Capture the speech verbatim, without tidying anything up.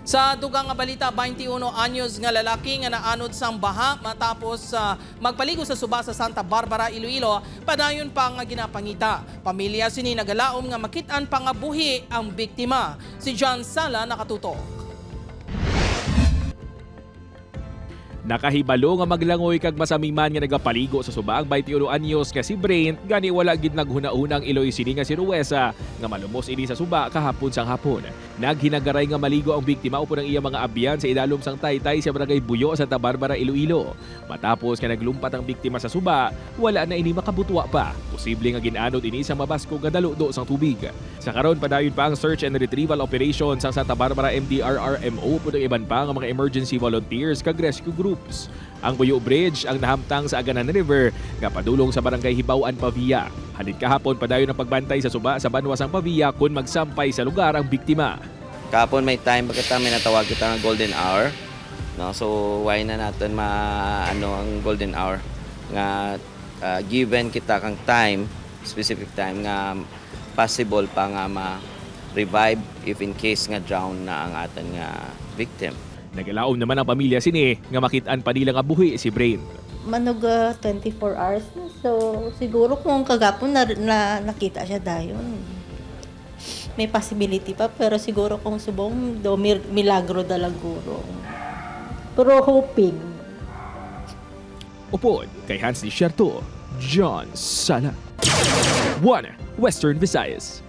Sa dugang nga balita, twenty-one anyos nga lalaki nga naanod sang baha matapos, ah, magpaligo sa suba sa Santa Barbara, Iloilo, padayon pa nga ginapangita. Pamilya sini nagalaom nga makit-an pa nga buhi ang biktima. Si John Sala nakatutok. Nakahibalo nga maglangoy kag masamiman nga nagapaligo sa suba ang twenty-one anyos nga si Brent, gani wala gid naghunahuna ang iloy sini nga si Ruesa nga malumos ini sa suba kahapon sang hapon. Naghinagaray nga maligo ang biktima upod ang iya mga abyan sa idalom sang taytay sa Barangay Buyo, Santa Barbara, Iloilo. Matapos nga naglumpat ang biktima sa suba, wala na ini makabutwa pa. Posible nga gin-anod ini sa mabaskog nga daludo sang tubig. Sa karon, padayon pa ang search and retrieval operation sang Santa Barbara M D R R M O upod ang iban pa nga mga emergency volunteers kag rescue groups. Ang Buyo Bridge ang nahamtang sa Aganan River nga padulong sa Barangay Hibaw-an, Pavia. Halin kahapon, padayon ang pagbantay sa suba sa banwa sang Pavia kon magsampay sa lugar ang biktima. Kahapon may time pa kita, may natawag kita nga golden hour. No? So, why na natin ma ano ang golden hour nga ah, given kita kang time, specific time nga possible pa nga ma-revive if in case nga drown na ang atan nga victim. Nagalaom naman ang pamilya sini nga makit-an pa nila nga buhi si Brent. Manog ah, twenty-four hours na. So, siguro kung kagapon na, na nakita siya dayon, may possibility pa. Pero siguro kung subong, do, mir- milagro da lang guro. Pero hoping. Upod kay Hans Desierto, John Sala. One Western Visayas.